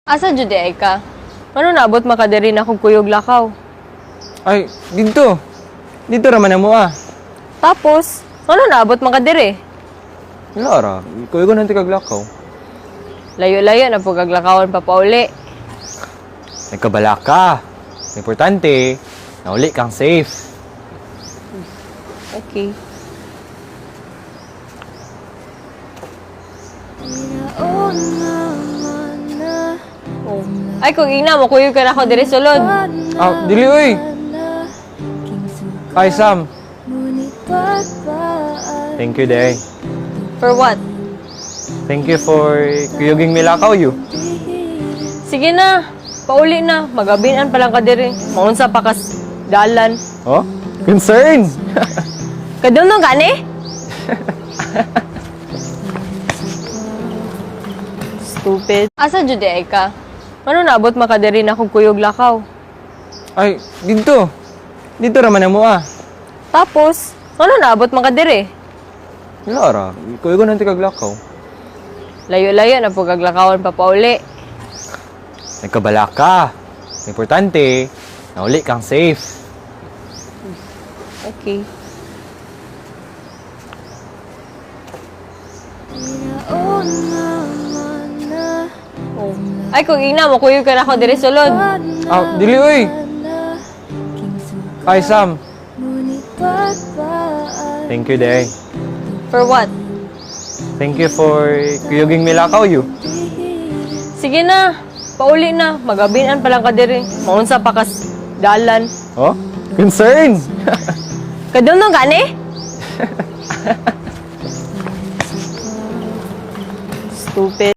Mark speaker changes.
Speaker 1: Asa jud ay ka? Ano naabot makadiri na kog kuyog lakaw?
Speaker 2: Ay, dito. Dito raman na mo ah.
Speaker 1: Tapos, ano naabot makadiri?
Speaker 2: Wala ra. Kuya ko nanti kaglakaw.
Speaker 1: Layo-layo na po kaglakawan pa pauli.
Speaker 2: Nagkabala ka. Importante, nauli kang safe.
Speaker 1: Okay. Oh. Ay, kung ina mo, kuyog ka na ako diri sulod.
Speaker 2: Ah, dili oy. Ay, Sam. Thank you, day.
Speaker 1: For what?
Speaker 2: Thank you for kuyuging milakaw you.
Speaker 1: Sige na, pauli na. Magabinan pa lang ka diri. Maunsa pa kas dalan.
Speaker 2: Oh? Concern!
Speaker 1: Kadumdum ka ni? Stupid. Asa jud ay ka? Ano naabot makadiri na kog kuyog lakaw?
Speaker 2: Ay, dito. Dito raman na mo ah.
Speaker 1: Tapos, ano naabot makadiri?
Speaker 2: Wala ra. Kuya ko nanti kaglakaw.
Speaker 1: Layo-layo na po kaglakawan pa pauli.
Speaker 2: Nagkabala ka. Importante, nauli kang safe.
Speaker 1: Okay. Oh. Ay, kung ina mo, kuyog ka na ako diri sulod.
Speaker 2: Ah, dili oy. Ay, Sam. Thank you, day.
Speaker 1: For what?
Speaker 2: Thank you for kuyuging milakaw you.
Speaker 1: Sige na, pauli na. Magabinan pa lang ka diri. Maunsa pa kas dalan.
Speaker 2: Oh? Concern!
Speaker 1: Kadumdum ka ni? Stupid.